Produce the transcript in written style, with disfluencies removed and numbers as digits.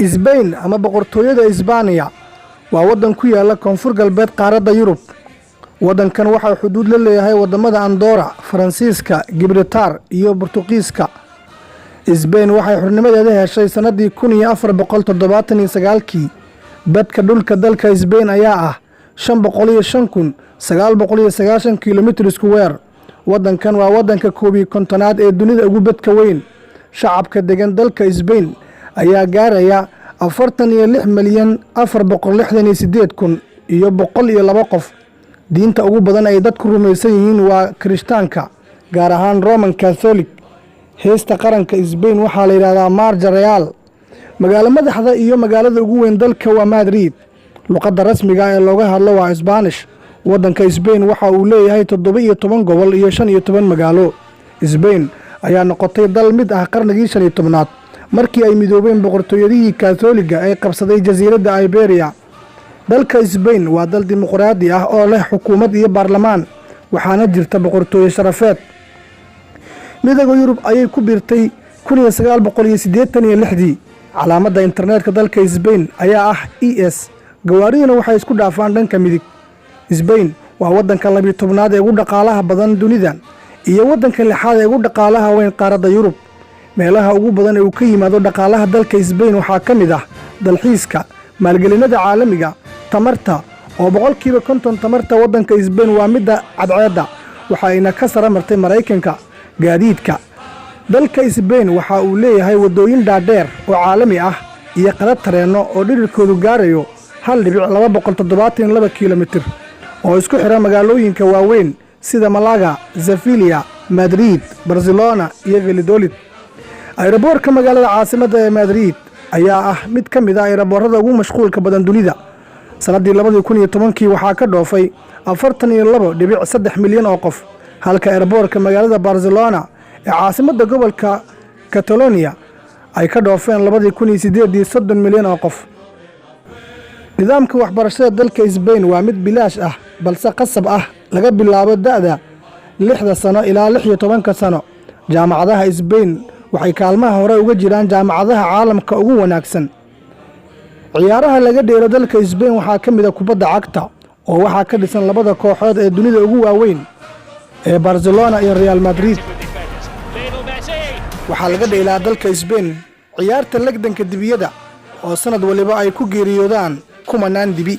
Sbain ama Boqortooyada Isbaaniya waa waddan ku yaala koonfur galbeed qaaradda Yurub. Waddankan waxaa xuduud la leeyahay waddamada Andora, Faransiiska, Gibraltar iyo Bortuqiiska. Sbain waxay xornimadeeda heshay sannaddii 1479-kii. Badka dhulka dalka Sbain ayaa ah 505,990 kilomitir square. Waddankan waa waddanka 51aad ee dunida ugu bedka weyn. Shacabka degan dalka Sbain ayaa gaaraya 46,468,102 qof. Diinta ugu badan ay dadku rumaysan yihiin waa Kirishtaanka, gaar ahaan Roman Catholic. Heesta qaranka Sbain waxaa la yidhahdaa Marcha Real. Magaalo madaxda iyo magaalada ugu weyn dalka waa Madrid. Luqadda rasmiga ee looga hadlo waa Isbaanish. Waddanka Sbain waxa uu leeyahay 17 gobol iyo 15 magaalo. Sbain ayaa noqotay dal mid ah qarnigii 15aad, markii ay midoobeen boqortooyadihii Kaatooliga ee qabsaday jasiiradda Iberia. Dalka Sbain waa dal dimuqraadi ah oo leh xukuumad iyo baarlamaan, waxaana jirta boqortooye sharafeed. Midooda Yurub ayay ku biirtay 1986-dii. Calaamadda internetka dalka Sbain ayaa ah ES. Gawaariduna waxay isku dhaafaan dhanka midig. Sbain waa waddanka 12aad ee ugu dhaqaalaha badan dunida iyo waddanka lixaad ee ugu dhaqaalaha weyn qaaradda Yurub. Meelaha ugu badan ee uu ka yimaado dhaqaalaha dalka Sbain waxaa ka mid ah dalxiiska, maalgelinada caalamiga, tamarta, oo 50% tamarta waddanka Sbain waa midda cadceedda, waxayna ka sara martay Maraykanka. Gaadiidka dalka Sbain waxa uu leeyahay waddooyin dhaadheer oo caalami ah iyo qadad tareenno oo dhirirkoodu gaarayo 1.272 kilomitir, oo isku xidha magaalooyinka waaweyn sida Malaga, Sevilla, Madrid, Barcelona iyo Valladolid. Ayraboorka magaalada caasimadda ee Madrid ayaa ah mid ka mid ah ayraboorada ugu mashquulka badan dunida. Sannaddii 2010-kii waxaa ka dhoofay 42.3 milyan oo qof, halka ayraboorka magaalada Barcelona ee caasimadda gobolka Catalonia ay ka dhoofeen 2008-dii 30 milyan oo qof. Nidaamka waxbarashada dalka Sbain waa mid bilaash ah balse qasab ah laga bilaabo da'da 6da sano ilaa 16-ka sano. Jaamacadaha Sbain waxay kaalmaha hore uga jiraan jaamacadaha caalamka ugu wanaagsan. Ciyaaraha laga dheelo dalka Sbain waxaa ka mid ah kubadda cagta, oo waxaa ka dhisan labada kooxood ee dunida ugu waaweyn ee Barcelona iyo Real Madrid. Waxaa laga dheelaa dalka Sbain ciyaarta legdanka dibiyada, oo sanad waliba ay ku geeriyoodaan kumanaan dibi.